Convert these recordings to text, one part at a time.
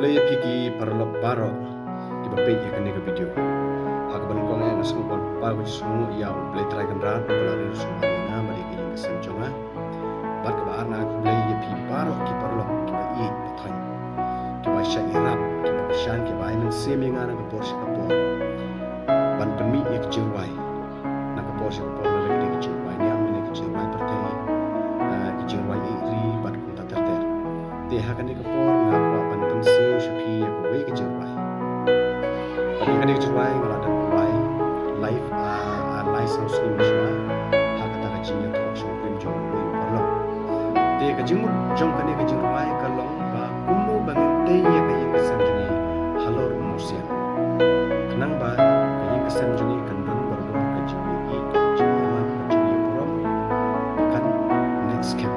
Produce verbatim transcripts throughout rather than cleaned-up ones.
Khublei ïa phi ki paralok baroh kiba peit ïa kane ka video. Ha kaba nyngkong eh nga sngewbha ban kyrpad ïa U Blei Trai Kynrad uba la ri sumar ïa nga bad ïa ka ïing ka sem jong nga bad kaba ar nga khublei ïa phi baroh ki paralok kiba ïeit ba thoiñ, kiba shah ïarap, kiba kyrshan, kiba ai mynsiem ïa nga na ka por sha ka por ban pynmih ïa ka jingrwai na ka por sha ka por, lane ka jingrwai niam, lane ka jingrwai pyrthei, eh, ka jingrwai ïeit ri bad kumta ter ter. Te ha kane ka por nga kwah ban pynsngew sha phi ïa kawei ka jingrwai. Bad ïa kane ka jingrwai nga la dep rwai live, ah, ah, lai saw sngi mynshuwa ha kata ka jingïathoh shongkurim jong u paralok. Te ka jingmut jong kane ka jingrwai ka long ba kumno ba ngin tei ïa ka ïing ka sem jong ngi halor u mawsiang, khnang ba ka ïing ka sem jong ngi kan don barabor ka jingïeit, ka jingïalam, ka jingïaburom, ba kan neh skhem.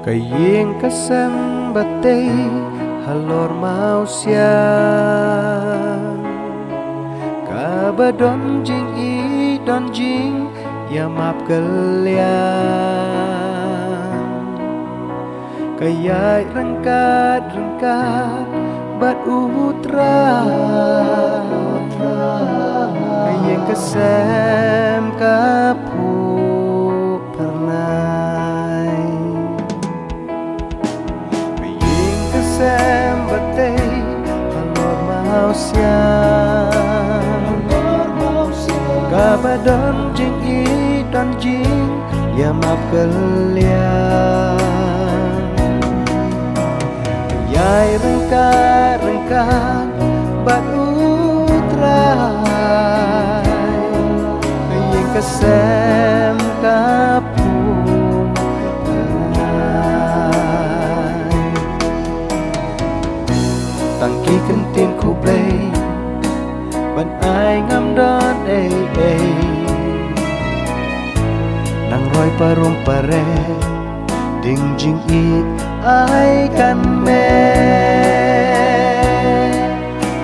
Ka ïing ka sem ba tei halor mawsiang, kaba don jingïeit, don jingïamap kylliang. Ka ïaid ryngkat ryngkat bad U Trai. Ka ïing ka sem ka phuh phyrnai. Ka ïing ka sem ba tei halor mawsiang, kaba don jingïeit, don jingïamap kylliang. Ïaid ryngkat ryngkat bad U Trai. Ka ïing ka sem ka phuh phyrnai. Tang ki kyntien khublei ban ai ngam don ei ei. Nang roi parum pare ding jingïeit ai kan me.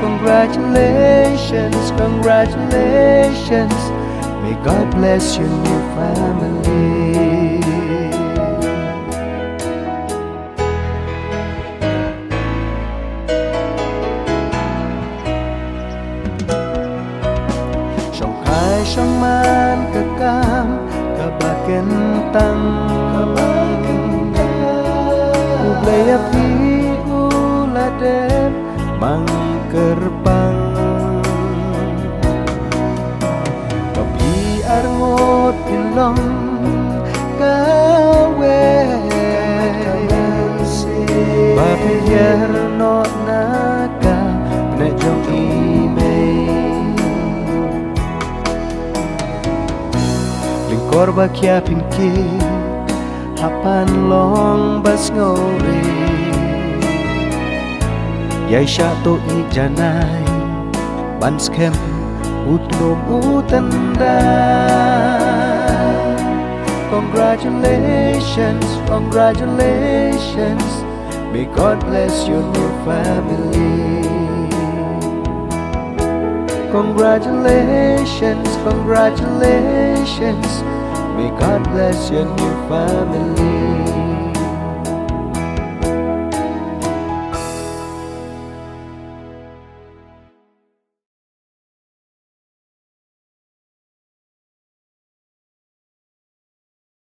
Congratulations, congratulations. May God bless your new family. Shongkai shongman ka kam kaba kyntang. U Blei ïa phi u la dep mang kyrpang. Ba phi arngut phin long kawei. Ba phi hiar noh na ka neh jong i mei. Lyngkor ba khia phin kit ha panlong ba sngewrit. Ïai shah tuh ïa janai ban skhem u tnum u tyndai. Congratulations, congratulations. May God bless your new family. Congratulations, congratulations. May God bless your new family.